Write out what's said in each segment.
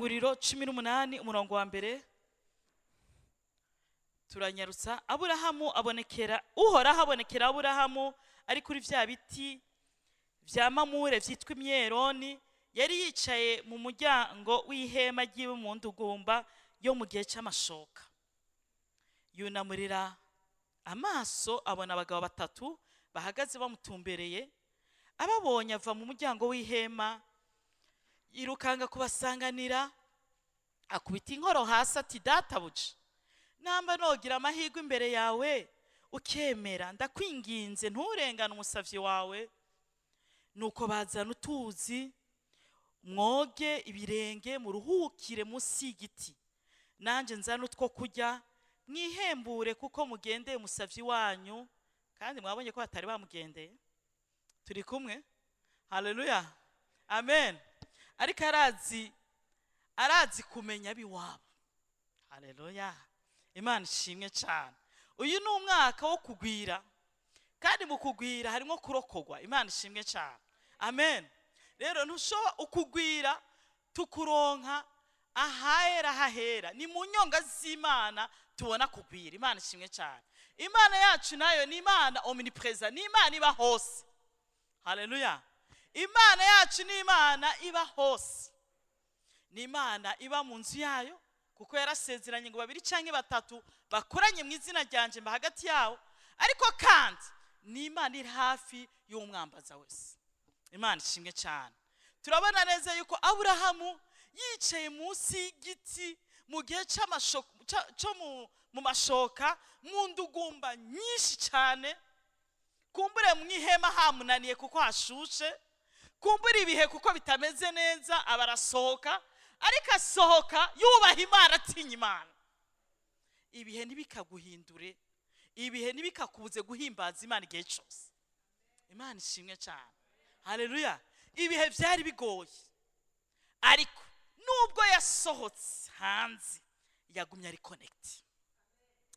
Itanguriro 18, umurongo wa mbere, turanyarutsa. Aburahamu abonekera Uhoraho, abonekera Aburahamu ari kuri vya biti vya Mamure vyitwa imyeroni. Yari yicaye mu muryango w'ihema ryiwe mu ndugumba yo mu gihe c'amashoka. Yunamurira amaso, abona abagabo batatu bahagaze bamutumbereye. Ababonye, ava mu muryango w'ihema, yirukanga kubasanganira, akubita inkoro hasi, ati: "Databuja, namba nogira amahirwe imbere yawe ukemera, ndakwinginze nturengane umusavyi wawe. Nuko bazana utuzi, mwoge ibirenge, muruhukire munsi y'igiti. Nanjye nzane utwo kurya, mwihembure, kuko mugendeye umusavyi wanyu." Kandi mwabonye ko batari bamugendeye. Turi kumwe? Haleluya, amen. Ariko arazi kumenya abiwabo. Haleluya, Imana ishimwe cyane. Uyu ni umwaka wo kugwira, kandi mu kugwira harimo kurokogwa. Imana ishimwe cyane, amen. Rero ntushobora ukugwira tukuronka ahahera hahera, ni mu nyonga z'Imana tubona kugwira. Imana ishimwe cyane. Imana yacu nayo ni Imana omniprésent, ni Imana iba hose. Haleluya. Imana yacu ni Imana iba hose, ni Imana iba mu nzu yayo, kuko yarasezeranye ngo babiri cyangwa batatu bakoranye mu izina ryanjye mba hagati yabo. Ariko kandi ni Imana iri hafi y'umwambaza wese. Imana ishimwe cyane. Turabona neza yuko Aburahamu yicaye munsi y'igiti mu gihe cyo mu mashoka, mu ndugumba nyinshi cyane. Kumbure mu ihema hamunaniye kuko hashushe, kumbura ibihe kuko bitameze neza, aba arasohoka, ariko asohoka yubaha Imana, atinya Imana. Ibihe ntibikaguhindure, ibihe ntibikakubuze guhimbaza Imana igihe cyose. Imana ishimwe cyane, haleluya. Ibihe byari bigoye, ariko nubwo yasohotse hanze yagumye ari connecté.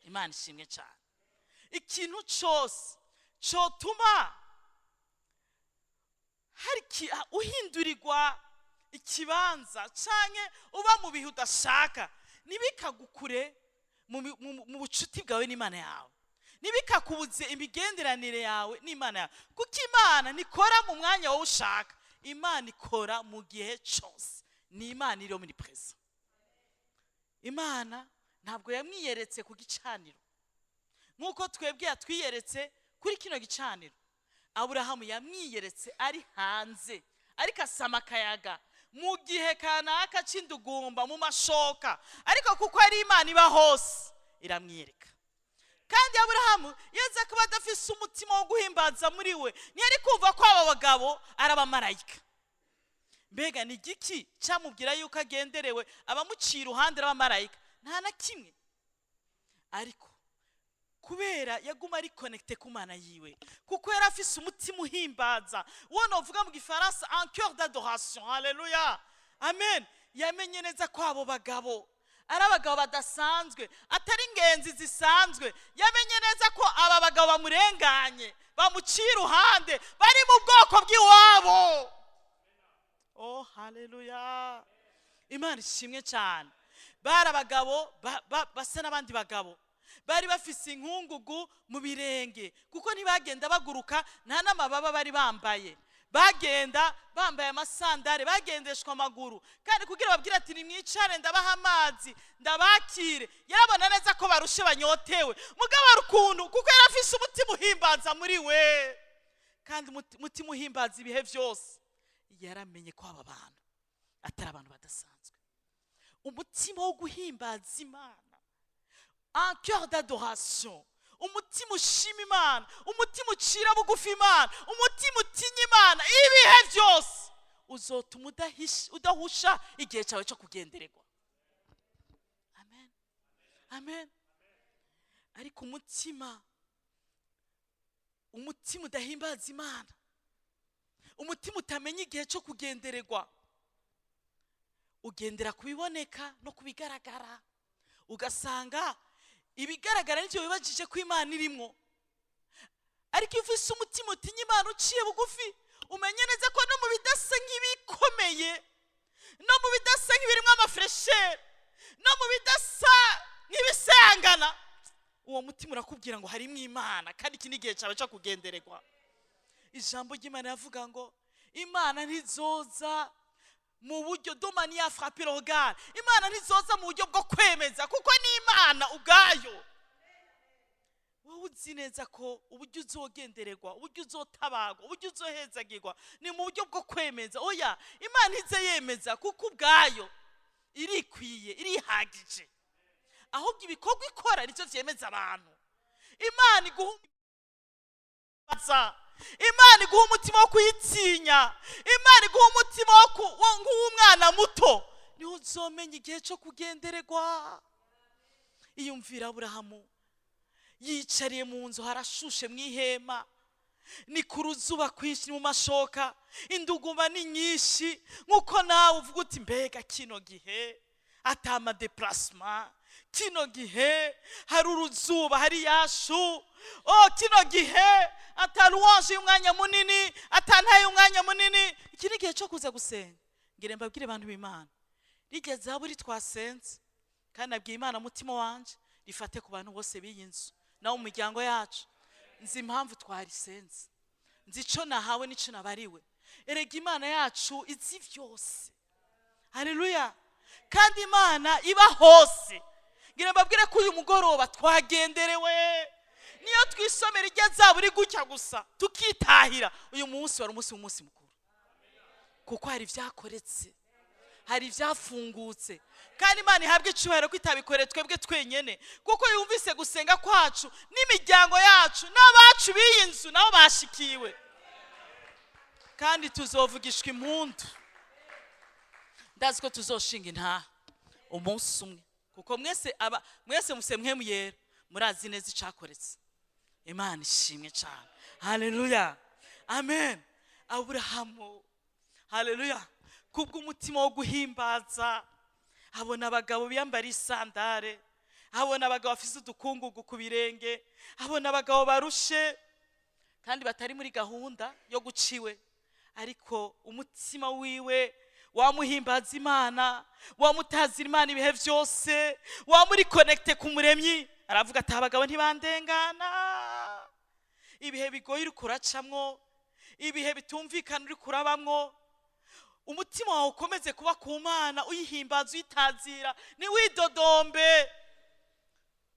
Imana ishimwe cyane. Ikintu cyose cyotuma hari uhindurirwa ikibanza canke uba mu bihe udashaka, ntibikagukure mu bucuti bwawe n'Imana yawe, ntibikakubuze imigenderanire yawe n'Imana yawe, kuko Imana ntikora mu mwanya wowe ushaka. Imana ikora mu gihe cyose, ni Imana iri muri présent. Imana ntabwo yamwiyeretse ku gicaniro nk'uko twebwe yatwiyeretse kuri kino gicaniro. Aburahamu yamwiyeretse ari hanze, ariko asama akayaga mu gihe kanaka c'indugumba, mu mashoka. Ariko kuko ari Imana iba hose, iramwiyereka. Kandi Aburahamu yaza kuba adafise umutima wo guhimbaza muri we, ntiyari kumva ko aba bagabo ari abamarayika. Mbega ni igiki cyamubwira yuko agenderewe, abamuciye iruhande ari abamarayika? Nta na kimwe. Ariko kubera yaguma ari connecté ku Mana yiwe, kuko yari afise umutima uhimbaza, uwo novuga mu Gifaransa un cœur d'adoration, haleluya, amen, yamenye neza ko abo bagabo ari abagabo badasanzwe, atari ingenzi zisanzwe. Yamenye neza ko aba bagabo bamurenganye, bamuciye iruhande, bari mu bwoko bw'iwabo. Oh, haleluya, Imana ishimwe cyane. Bari abagabo basa n'abandi bagabo, bari bafise inkungugu mu birenge, kuko ntibagenda baguruka, nta n'amababa bari bambaye, bagenda bambaye amasandare, bagendeshwa amaguru. Kandi kugira babwire ati: "Nimwicare, ndabaha amazi, ndabakire," yarabona neza ko barushe, banyotewe. Mugabo hari ukuntu, kuko yari afise umutima uhimbaza muri we, kandi umutima uhimbaza ibihe byose, yaramenye ko aba bantu atari abantu badasanzwe. Umutima wo guhimbaza Imana, un cœur d'adoration, umutima ushima Imana, umutima ucira bugufi Imana, umutima utinya Imana ibihe byose, uzotuma udahusha igihe cyawe cyo kugendererwa. Amen, amen. Ariko umutima udahimbaza Imana, umutima utamenya igihe cyo kugendererwa, ugendera ku biboneka no ku bigaragara, ugasanga ibigaragara nibyo wibajije ko Imana irimo. Ariko iyo ufise umutima utinya Imana, uciye bugufi, umenye neza ko no mu bidasa nk'ibikomeye, No mu bidasa nk'ibirimo amafraîcheur, no mu bidasa nk'ibisangana, uwo mutima urakubwira ngo harimo Imana, kandi iki ni igihe cyawe cyo kugendererwa. Ijambo ry'Imana riravuga ngo Imana ntizoza mu buryo de manière frapper le regard. Imana ntizoza mu buryo bwo kwemeza, kuko ni Imana ubwayo. Wowe uzi neza ko uburyo uzogendererwa, uburyo uzotabagwa, uburyo uzohezagirwa ni mu buryo bwo kwemeza. Oya, Imana ize yemeza, kuko ubwayo irikwiye, irihagije. Ahubwo ibikorwa ikora nicyo byemeza abantu. Imana iguha, Imana iguha umutima wo kuyitinya, Imana iguha umutima nk'uw'umwana muto, niho uzomenya igihe cyo kugendererwa. Iyumvira Aburahamu yicariye mu nzu, harashushe mu ihema, ni ku ruzuba kwinshi, ni mu mashoka, induguma ni nyinshi. Nk'uko nawe uvuga uti: "Mbega kino gihe ata madéplacement, kino gihe hari uruzuba, hari yashu, oh, kino gihe ata louange y'umwanya munini, atantaye umwanya munini, iki ni igihe cyo kuza gusenga." Ngire mbabwire, abantu b'Imana, rijya zaburi twasenze, kandi nabwiye Imana umutima wanje rifate ku bantu bose b'iyi nzu nawo mu miryango yacu. Nzi impamvu twarisenze, nzi icyo nahawe n'icyo nabariwe. Erega Imana yacu izi byose, haleluya! Kandi Imana iba hose. Ngira mbabwire ko uyu mugoroba twagenderewe. Niyo twisomera ijya zaburi gutya gusa tukitahira, uyu munsi wari umunsi w'umunsi mukuru, kuko hari ibyakoretse, hari ibyafungutse. Kandi Imana ihabwa icyubahiro ko itabikoreye twebwe twenyene, kuko yumvise gusenga kwacu n'imiryango yacu n'abacu b'iyi nzu nabo bashikiwe. Kandi tuzovugishwa impundu. Ndazi ko tuzoshinga intaha umunsi umwe, kuko mwese aba mwese muse mwe yera murazi neza icakoretse. Imana ishimwe cyane, haleluya, amen. Aburahamu, haleluya, kubw'umutima wo guhimbaza, abona abagabo biyambara isandare, abona abagabo bafise udukungugu ku birenge, abona abagabo barushe kandi batari muri gahunda yo guciwe, ariko umutima wiwe wamuhimbaza Imana, wamutazira Imana ibihe byose, wamuri connecté ku Muremyi. Aravuga ati: "Abagabo ntibandengana." Ibihe bigoye uri kuracamwo, ibihe bitumvikana uri kurabamwo, umutima wawe ukomeze kuba ku Mana, uyihimbaza, uyitazira, ntiwidodombe.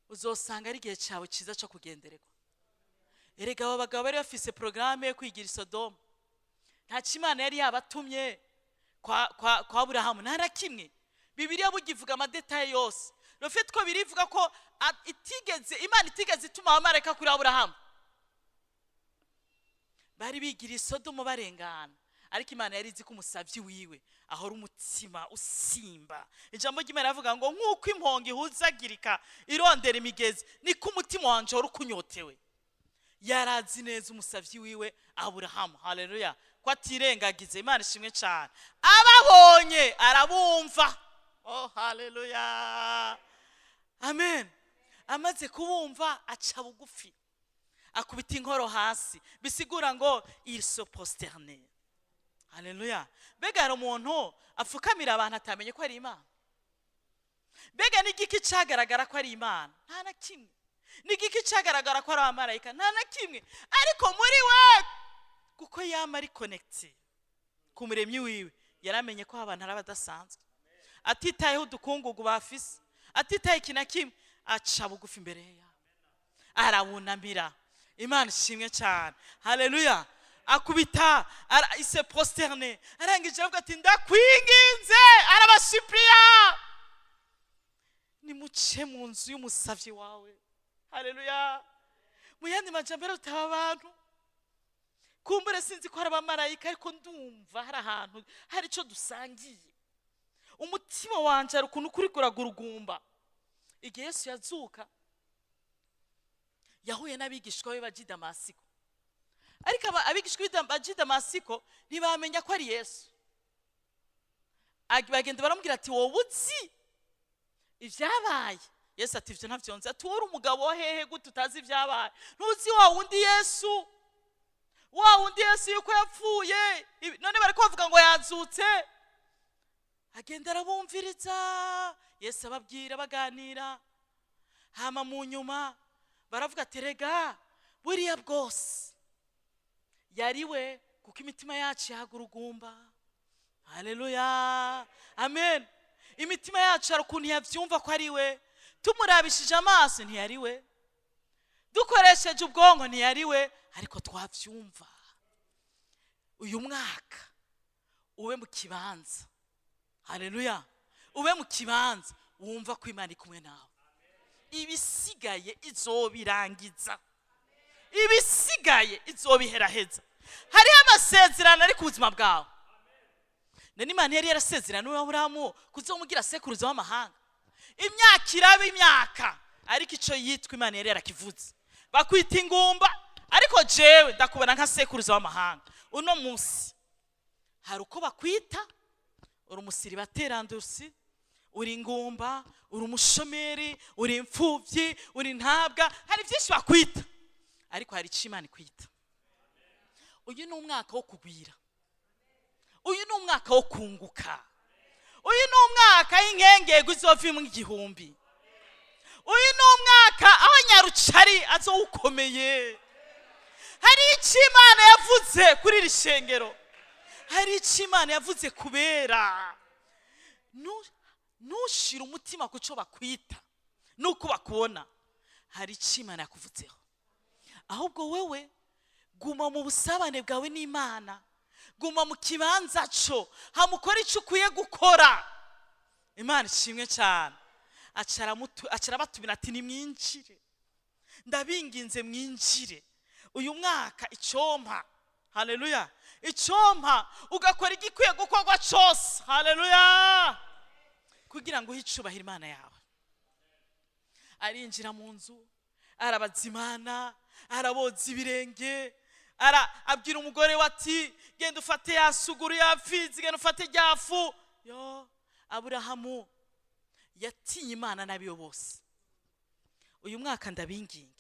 Uzosanga ari igihe cyawe cyiza cyo kugendererwa. Erega abo bagabo bari bafise porogaramu yo kwigira i Sodoma. Nta Imana yari yabatumye kwa Aburahamu, nta na kimwe. Bibiliya bugivuga amadétails yose. Rufite ko birivuga ko itigeze, Imana itigeze ituma abamarayika kuri Aburahamu. Bari bigira i Sodomu barengana, ariko Imana yari izi ko umusabyi wiwe ahora umutima usimba. Ijambo ry'Imana rivuga ngo: "Nk'uko impongo ihuzagirika irondera imigezi, niko umutima wanje wari ukunyotewe." Yarazi neza umusabyi wiwe Aburahamu, haleluya, ko atirengagize. Imana ishimwe cyane. Ababonye arabumva. Oh, haleluya, amen. Amaze kubumva aca bugufi, akubita inkoro hasi, bisigura ngo il se prosterne. Haleluya! Mbega hari umuntu apfukamira abantu atamenye ko ari Imana? Mbega n'igiki cyagaragara ko ari Imana? Nta na kimwe. N'igiki cyagaragara ko ari abamarayika? Nta na kimwe. Ariko muri we, kuko yama ari connecté ku Muremyi wiwe, yaramenye ko abantu ari abadasanzwe. Atitayeho udukungugu bafise, atitaye iki na kimwe, aca bugufi imbere yabo, arabunamira. Imana ishimwe cyane, haleluya. Akubita il se prosterne. Arangije aravuga ati: "Ndakwinginze." Arabasupplia: "Nimuce mu nzu y'umusavyi wawe." Haleluya! Mu yandi majambere, utaba abantu kumbure, sinzi ko hari abamarayika, ariko ndumva hari ahantu hari icyo dusangiye. Umutima wanje hari ukuntu kuri kuragurugumba. Igihe Yesu yazuka, yahuye n'abigishwa be baja i Damasiko, ariko abigishwa baja i Damasiko ntibamenya ko ari Yesu. Bagenda baramubwira ati: "Wowe uzi ibyabaye?" Yesu ati: "Ibyo ntabyo nzi." Ati: "Wowe uri umugabo wa hehe? Gute utazi ibyabaye? Ntuzi wa wundi Yesu, wa wundi Yesu yuko yapfuye? None bari kubavuga ngo yazutse." Agenda arabumviriza. Yesu ababwira, baganira. Hama mu nyuma baravuga ati: "Rega buriya bwose yari we, kuko imitima yacu yahagurugumba." Haleluya, amen. Imitima yacu hari ukuntu yabyumva ko ari we. Tumurabishije amaso ntiyari we, dukoresheje ubwonko ntiyari we, ariko twabyumva. Uyu mwaka ube mu kibanza, haleluya, ube mu kibanza wumva ko Imana iri kumwe nawe. Ibisigaye izobirangiza, ibisigaye izobiheraheza. Hariho amasezerano ari ku buzima bwawe. None Imana yari yarasezerano Aburahamu kuzomugira sekuruza w'amahanga. Imyaka iraba imyaka, ariko icyo yitwa Imana yari yarakivuze. Bakwita ingumba, ariko jewe ndakubona nka sekuruza w'amahanga. Uno munsi hari uko bakwita: uri umusiribaterandusi, uri ingumba, uri umushomeri, uri imfubyi, uri ntabwa. Hari byinshi bakwita, ariko hari icyo Imana ikwita. Uyu ni umwaka wo kugwira, uyu ni umwaka wo kunguka, uyu ni umwaka w'inkengego izovimo 1000, uyu ni umwaka aho nyarucari azowukomeye. Hari icyo Imana yavuze kuri iri shengero, hari icyo Imana yavuze kubera. Ntushire umutima ku cyo bakwita nuko bakubona. Hari icyo Imana yakuvutseho. Ahubwo wewe guma mu busabane bwawe n'Imana, guma mu kibanza cyo hamukora icyo ukwiye gukora. Imana ishimwe cyane. Aca arabatumira ati: "Nimwinjire, ndabinginze mwinjire." Uyu mwaka icyompa, haleluya, icyompa ugakora igikwiye gukorwa cyose, haleluya, kugira ngo uhe icubahiro Imana yawe. Arinjira mu nzu, arabazimana, araboza ibirenge, abwira umugore we ati: "Genda ufate ya suguru ya mfizi, genda ufate rya fu." Yo, Aburahamu yatinye Imana n'abiyo bose. Uyu mwaka ndabinginge,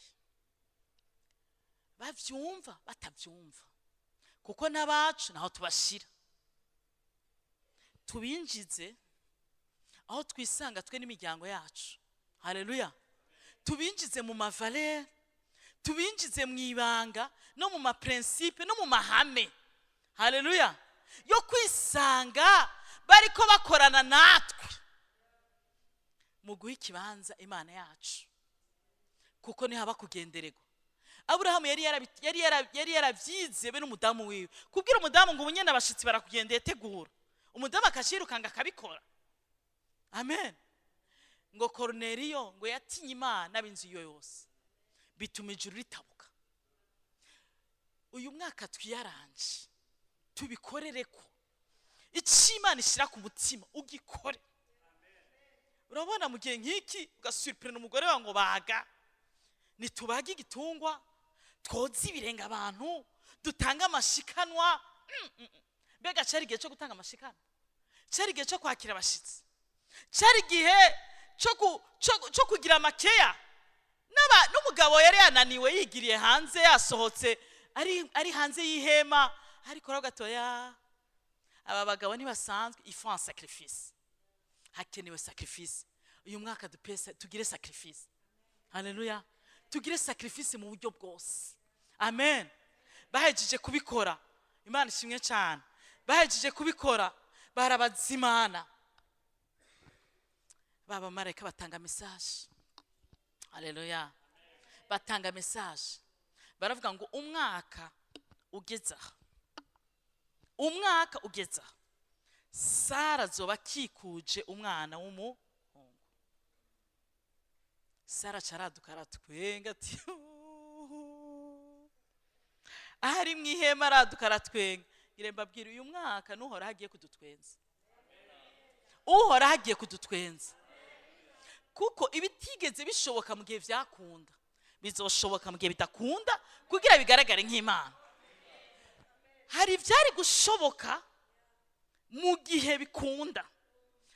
bavyumva batavyumva, kuko n'abacu naho tubashira, tubinjize aho twisanga twe n'imiryango yacu. Haleluya. Tubinjize mu ma valeurs, tubinjize mu ibanga no mu ma principes no mu mahame, haleluya, yo kwisanga bariko bakorana natwe mu guha ikibanza Imana yacu, kuko niho haba kugendererwa. Aburahamu yari yaravyize be n'umudamu wiwe. Kubwira umudamu ngo: "Ubu nyene abashitsi barakugendeye, tegura." Umudamu akashirukanga akabikora. Amen. Ngo Koruneliyo ngo yatinye Imana b'inzu iyo yose, bituma ijuru ritabuka. Uyu mwaka twiyaranje, tubikorere ko icyo Imana ishyira ku mutima ugikore. Urabona mu gihe nk'iki ugasurprena umugore wawe ngo: "Baga, nitubaga igitungwa, twoze ibirenge abantu, dutange amashikanwa." Mbega cyari igihe cyo gutanga amashikanwa? Cyari igihe cyo kwakira abashyitsi? Cyari igihe cyo kugira amakeya? N'umugabo yari yananiwe, yigiriye hanze, yasohotse, ari hanze y'ihema, ariko rero gatoya aba bagabo ntibasanzwe. Il faut un sacrifice, hakenewe sacrifice. Uyu mwaka dupese tugire sacrifice, haleluya, tugire sacrifice mu buryo bwose. Amen. Bahejeje kubikora, Imana ishimwe cyane, bahejeje kubikora barabazimana. Baba marayika batanga message, haleluya, batanga message, baravuga ngo: "Umwaka ugeze aha, umwaka ugeze aha, Sara azoba akikuje umwana w'umuhungu." Sara acaraduka, aratwenga ati ahari mu ihema, araduka aratwenga. Ngira mbabwira, uyu mwaka n'Uhoraho agiye kudutwenza, Uhoraho agiye kudutwenza, kuko ibitigeze bishoboka mu gihe byakunda bizoshoboka mu gihe bidakunda, kugira bigaragare nk'Imana. Hari ibyari gushoboka mu gihe bikunda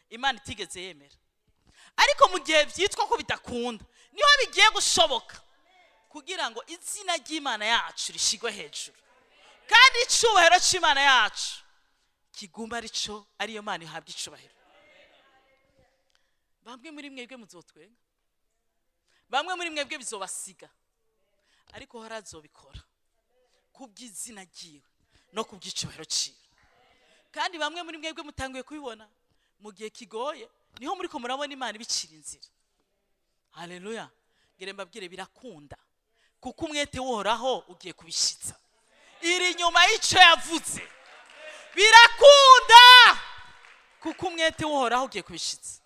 Imana itigeze yemera, ariko mu gihe byitwa ko bidakunda niho bigiye gushoboka, kugira ngo izina ry'Imana yacu rishyirwe hejuru kandi icyubahiro cy'Imana yacu kiguma ari cyo, ariyo Mana ihabwa icubahiro. Bamwe muri mwebwe muzotwenga, bamwe muri mwebwe bizobasiga, ariko Uhoraho azobikora kubw'izina ryiwe no kubw'icubahiro ciwe. Kandi bamwe muri mwebwe mutanguye kubibona mu gihe kigoye, niho muriko murabona Imana ibicira inzira. Haleluya! Ngire mbabwire, birakunda, kuko umwete w'Uhoraho ugiye kubishitsa. Iri nyuma y'ico yavuze. Birakunda kuko umwete w'Uhoraho ugiye kubishitsa.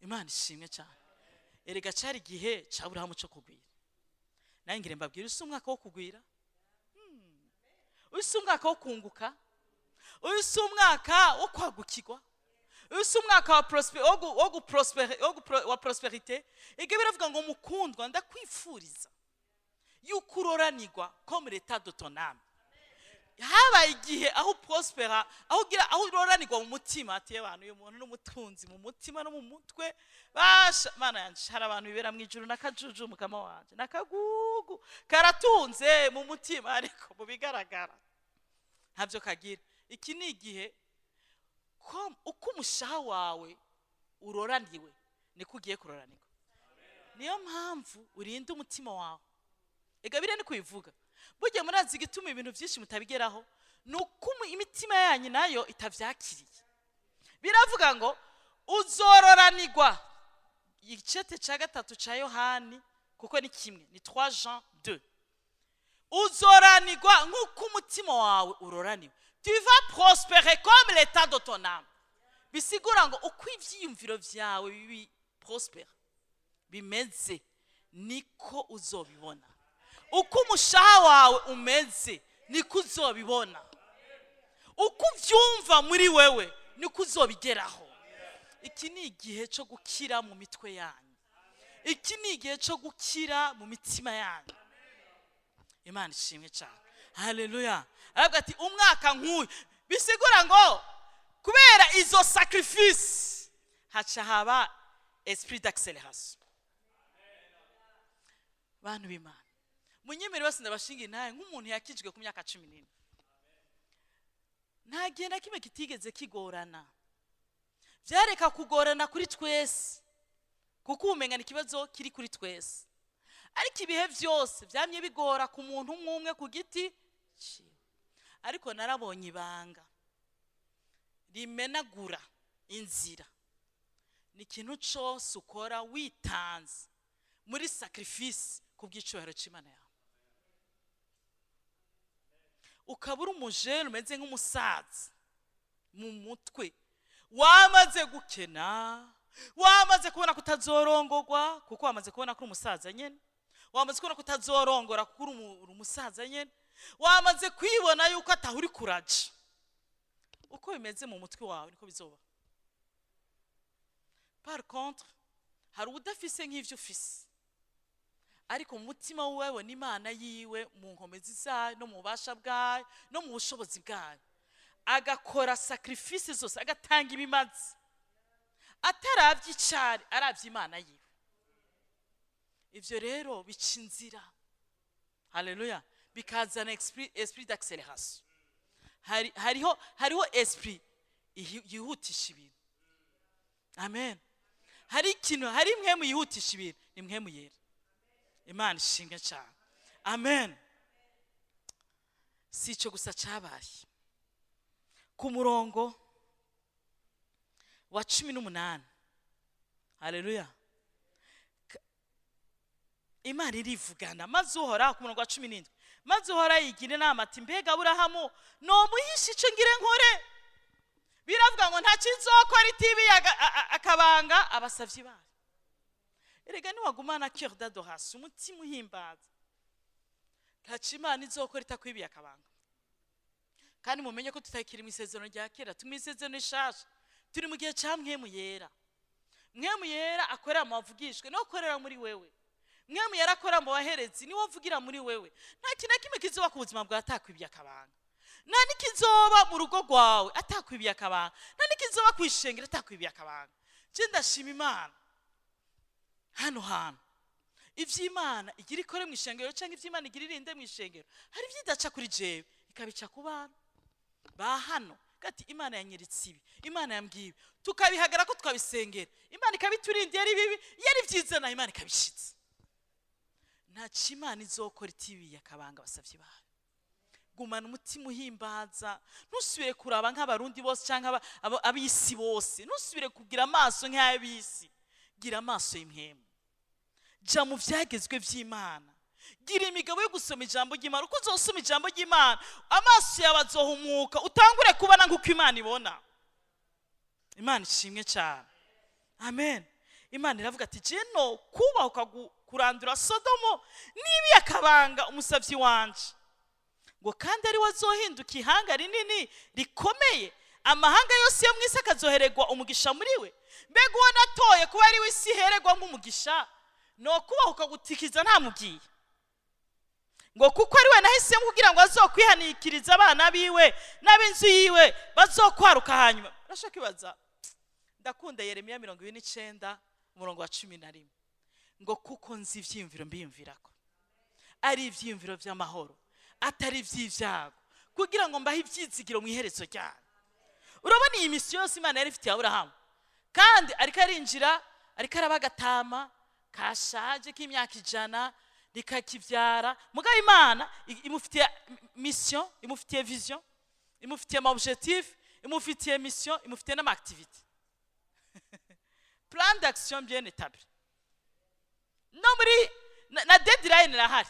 Imana ishimwe cyane. Erega cari igihe ca Aburahamu co kugwira. Nawe ngire mbabwire, usi umwaka wo kugwira, uyu si umwaka wo kunguka, uyu si umwaka wo kwagukirwa, uyu si umwaka wa prospérité. Ibyo biravuga ngo: "Mukundwa, ndakwifuriza yuko uroranirwa comme l'état de ton âme." Habaye igihe aho prospera, aho ugira, aho uroranirwa mu mutima. Ati: "Abantu, uyu muntu n'umutunzi mu mutima no mu mutwe." Basha Mana yanje, hari abantu bibera mu ijuru n'akajuju, mukama wanje, n'akagugu karatunze mu mutima, ariko mu bigaragara ntabyo kagira. Iki ni igihe ko uko umushaha wawe uroraniwe, niko ugiye kuroranirwa. Niyo mpamvu urinda umutima wawe. Ega biriya ni kubivuga. Burya murazi igituma ibintu byinshi mutabigeraho? Ni uko imitima yanyu nayo itavyakiriye. Biravuga ngo uzororanirwa. Icete cya gatatu cya Yohani, kuko ni kimwe, ni 3 Jean 2. Uzoranirwa nk'uko umutima wawe uroraniwe. Tu vas prospérer comme l'état de ton âme. Bisigura ngo uko ivyiyumviro vyawe bibi prospère bimeze, niko uzobibona. Uko umushaha wawe umeze, niko uzobibona. Uko uvyumva muri wewe, niko uzobigeraho. Iki ni igihe cyo gukira mu mitwe yanyu. Iki ni igihe cyo gukira mu mitima yanyu. Imana ishimwe cyane. Haleluya! Aravuga ati: "Umwaka nk'uyu." Bisigura ngo kubera izo sacrifice, haca haba esprit d'accélération. Bantu b'Imana, munyemere bose ndabashinga intahe nk'umuntu yakijwe ku myaka 14. Nta gihe na kimwe kitigeze kigorana. Byareka kugorana kuri twese, kuko umenya ni ikibazo kiri kuri twese, ariko ibihe byose byamye bigora ku muntu umwe umwe ku giti ciwe. Ariko narabonye ibanga rimenagura inzira: ni ikintu cyose ukora witanze muri sacrifice ku bw'icubahiro cy'Imana yawe, ukaba uri umujene umeze nk'umusaza mu mutwe, wamaze gukena, wamaze kubona ko utazorongorwa kuko wamaze kubona ko uri umusaza nyine, wamaze kubona ko utazorongora kuko uri umusaza nyine, wamaze kwibona yuko ataho uri kuraja. Uko bimeze mu mutwe wawe, niko bizoba. Par contre, hari udafise nk'ivyo ufise, ariko mu mutima wiwe abona Imana yiwe mu nkomezi zayo, no mu bubasha bwayo, no mu bushobozi bwayo, agakora sacrifice zose, agatanga ibimazi, atarabye icari, arabye Imana yiwe. Ivyo rero bica inzira. Haleluya! Bikazana esprit d'accélération. Hariho esprit yihutisha ibintu. Amen. Hari ikintu, hari impwemu yihutisha ibintu, ni Mpwemu Yera. Imana ishimwe cyane. Amen. Si icyo gusa cyabaye. Ku murongo wa 18, haleluya, Imana irivugana. Maze Uhoraho, ku murongo wa 17, maze Uhoraho yigira inama ati: "Mbega Aburahamu nomuhisha icyo ngire nkore?" Biravuga ngo nta kizokora itibiye akabanga abasavyi bayo. Erega niwagumana cœur d'adoration, umutima uhimbaza, ntaco Imana izokora itakwibiye akabanga. Kandi mumenye ko tutakiri mu isezerano rya kera, turi mu isezerano rishasha. Turi mu gihe ca Mpwemu Yera. Mpwemu Yera akorera mu bavugishwe, niwe akorera muri wewe. Mpwemu Yera akorera mu baherezi, niwe avugira muri wewe. Nta kintu na kimwe kizoba ku buzima bwawe atakwibiye akabanga. Nta n'ikizoba mu rugo rwawe atakwibiye akabanga. Nta n'ikizoba ku ishengero atakwibiye akabanga. Je ndashima Imana hano hantu. Ivy'Imana igira ikore mu ishengero, cyangwa ivy'Imana igira irinde mu ishengero, hari ibyo idaca kuri jewe, ikabica ku bana ba hano. Ati Imana yanyiritse ibi, Imana yambwiye ibi, tukabihagara ko tukabisengera, Imana ikabiturindiye ari bibi, iyo ari byiza nayo Imana ikabishitsa. Ntaco Imana izokora itibiye akabanga abasavyi bayo. Gumana umutima uhimbaza, ntusubire kuraba nk'abarundi bose cyangwa ab'isi bose, ntusubire kugira amaso nk'ay'ab'isi, gira amaso y'impwemu. Jya mu byagezwe by'Imana, gira imigabo yo gusoma ijambo ry'Imana. Uko uzosoma ijambo ry'Imana, amaso yawe azohumuka, utangure kubona nk'uko Imana ibona. Imana ishimwe cyane, amen. Imana iravuga ati jeno kubahuka kurandura Sodomo niba akabanga umusavyi wanje, ngo kandi ari we azohinduka ihanga rinini rikomeye, amahanga yose yo mu isi akazohererwa umugisha muri we. Mbega uwo natoye kuba ari we isi ihererwa nk'umugisha, no kubahuka gutikiza ntamubwiye, ngo kuko ari we nahisemo kugira ngo azokwihanikirize abana biwe n'ab'inzu yiwe bazokwaruka hanyuma. Urashobora kwibaza, ndakunda Yeremiya 29 umurongo wa 11, ngo kuko nzi ivyiyumviro mbiyumvirako, ari ivyiyumviro vy'amahoro atari ivy'ivyago, kugira ngo mbahe ivyizigiro mu iherezo ryanyu. Urabona iyi misiyo yose Imana yari ifitiye Aburahamu, kandi ariko arinjira, ariko araba agatama kashaje k'imyaka 100 rikakivyara. Mugabo Imana imufitiye mission, imufitiye vision, imufitiye ama objectif, imufitiye mission, imufitiye n'ama activité, plan d'action bien établi, no muri na deadline irahari.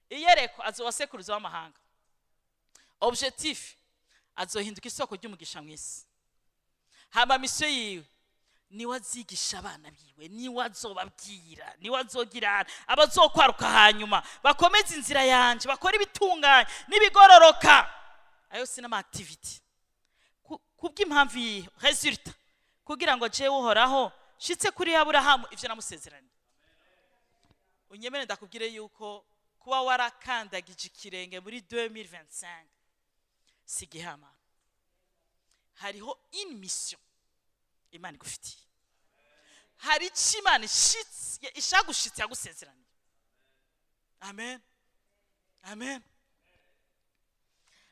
Iyerekwa, azoba sekuruza w'amahanga. Objectif, azohinduka isoko ry'umugisha mu isi. Hama mission yiwe, niwe azigisha abana biwe, niwe azobabwira, niwe azogira abazokwaruka hanyuma bakomeze inzira yanje, bakora ibitunganye n'ibigororoka. Ayo si n'ama activité kubw'impamvu yihe résultat, kugira ngo jewe Uhoraho nshitse kuri Aburahamu ivyo namusezeranye. Unyemere ndakubwire yuko kuba warakandagije ikirenge muri 2025 si igihama, hariho une mission Imana igufitiye, hari icyo Imana ishaka gushitsa yagusezeraniye. Amen, amen.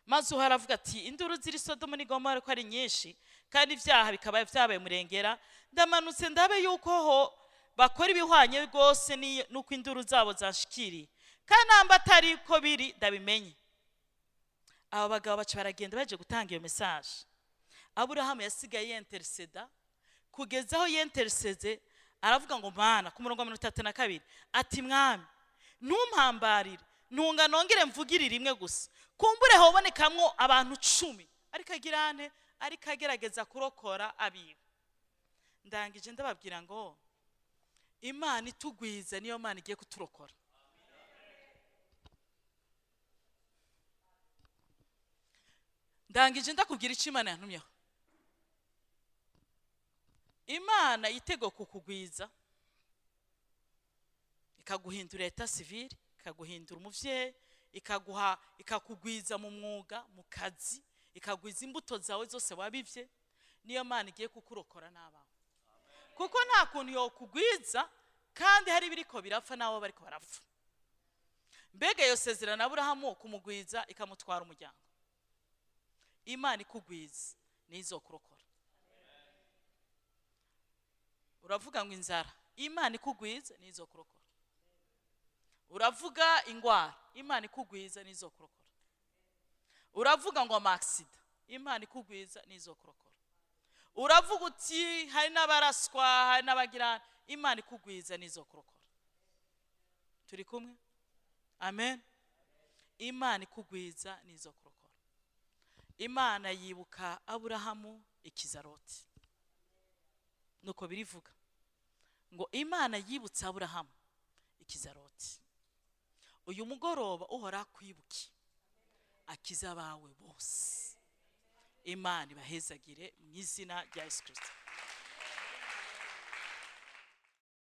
Maze Uhoraho aravuga ati induru ziri Sodomu n'Igomora ko ari nyinshi, kandi ibyaha bikaba byabaye murengera, ndamanutse ndabe yuko ho bakora ibihwanye rwose n'uko induru zabo zanshikiriye, kandi namba atari ko biri ndabimenye. Aba bagabo baca baragenda baje gutanga iyo message. Aburahamu yasigaye yentereseda kugeza aho yentereseze, aravuga ngo Mana, ku murongo wa 32, ati Mwami, ntumpambarire, ntunga nongere mvugire rimwe gusa, kumbure hobonekamwo abantu 10. Ariko agira ante? Ariko agerageza kurokora abiwe. Ndangije ndababwira ngo Imana itugwiza niyo Mana igiye kuturokora. Ndangije ndakubwira icyo Imana yantumyeho. Imana yitego kukugwiza, ikaguhindura état civil, ikaguhindura umuvyeyi, ikaguha, ikakugwiza mu mwuga, mu kazi, ikagwiza imbuto zawe zose wabivye. Niyo Mana igiye kukurokora n'abawe, kuko nta kuntu yokugwiza kandi hari ibiriko birapfa n'abo bariko barapfa. Mbega iyo sezerano Aburahamu kumugwiza ikamutwara umuryango, Imana ikugwiza nizokurokora. Uravuga ngo inzara, Imana ikugwiza nizokurokora. Uravuga ingwara, Imana ikugwiza nizokurokora. Uravuga ngo amaksida, Imana ikugwiza nizokurokora. Uravuga uti hari n'abaraswa, hari n'abagira, Imana ikugwiza nizokurokora. Turi kumwe? Amen. Imana ikugwiza nizokurokora. Imana yibuka Aburahamu ikiza Loti. Nuko birivuga ngo Imana yibutse Aburahamu ikiza Loti. Uyu mugoroba Uhoraho akwibuke, akiza abawe bose. Imana ibahezagire mu izina rya Yesu Kristo.